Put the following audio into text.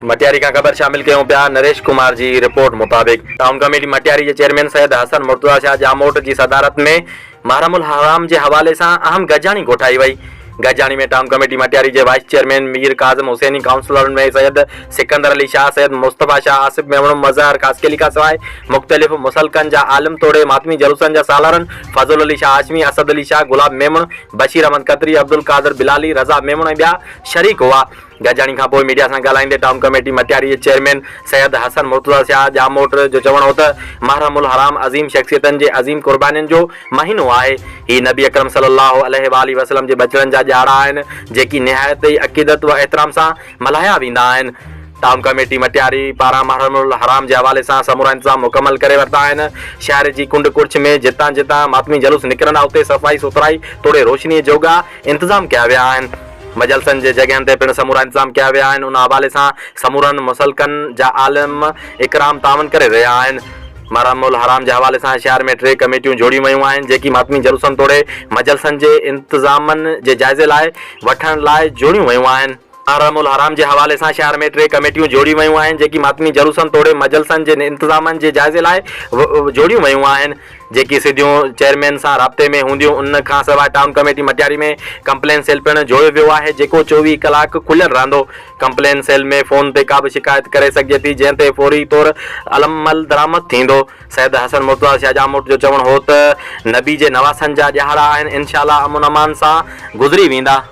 مٽياري کان خبر شامل ڪيون پيا نريش ڪمار جي رپورٽ مطابق ٽائون ڪميٽي مٽياري جي چيئرمين سيد حسن مرتضيٰ شاهه ڄاموٽ جي صدارت ۾ محرم الحرام جي حوالي سان اهم گڏجاڻي ڪوٺائي وئي گڏجاڻي ۾ ٽائون ڪميٽي مٽياري جي وائيس چيئرمين مير ڪاظم حسيني ڪائونسلرن ۾ سيد سڪندر علي شاهه سيد مصطفيٰ شاهه آصف ميمڻ مظهر خاصخيلي کانسواء مختلف مسلڪن جا عالم توڙي ماتمي جلوسن جا سالارن فضل علي شاهه هاشمي اسد علي شاهه گلاب ميمڻ بشير احمد کتري عبدالقادر بلالي رضا ميمڻ ۽ ٻيا شريڪ هئا. گڏجاڻي کان پوء ميڊيا سان ڳالهائيندي ٽائون ڪميٽي مٽياري جي چيئرمين سيد حسن مرتضيٰ شاهه ڄاموٽ جو چوڻ هو ته محرم الحرام عظيم شخصيتن جي عظيم قربانين جو مهينو آهي، هي نبي اڪرم صلي الله عليه واٰله وسلم جي ٻچڙن جا ڏهاڙا آهن جيڪي نهايت ئي عقيدت و احترام سان ملهايا ويندا آهن. ٽائون ڪميٽي مٽياري پاران محرم الحرام جي حوالي سان سمورا انتظام مڪمل ڪري ورتا آهن، شهر جي ڪنڊ ڪڙڇ ۾ جتان جتان ماتمي جلوس نڪرندا اتي صفائي سٿرائي توڙي روشني جوڳا انتظام ڪيا ويا آهن. مجلسن جي جڳهين تي پڻ سمورا انتظام ڪيا ويا آهن، ان حوالي سان سمورن مسلڪن جا عالم اڪرام تعاون ڪري رهيا آهن. محرم الحرام جي حوالي سان شهر ۾ ٽي ڪميٽيون جوڙيون ويون آهن، جيڪي ماتمي جلوسن توڙي مجلسن جي انتظامن جي جائزي لاء وٺڻ لاء جوڙيون ويون آهن. محرم الحرام جي حوالي سان شهر ۾ ٽي ڪميٽيون جوڙيون ويون آهن، جيڪي ماتمي جلوسن توڙي مجلسن جي انتظامن جي جائزي لاء جوڙيون ويون آهن. جيڪي سڌيون چيئرمين سان رابطي ۾ هونديون ان کان سواء town committee Matiari ۾ complain cell پڻ جوڙيو ويو آهي جيڪو 24 ڪلاڪ کليل رهندو ڪمپلين سيل ۾ فون تي ڪابه شڪايت ڪري سگهجي ٿي جنهن تي فوري طور عمل درآمد ٿيندو سيد حسن مرتضيٰ شاهجاموٽ جو چوڻ هو ته نبي جي نواسن جا ڏهاڙا آهن انشاء الله امن امان سان گذري ويندا.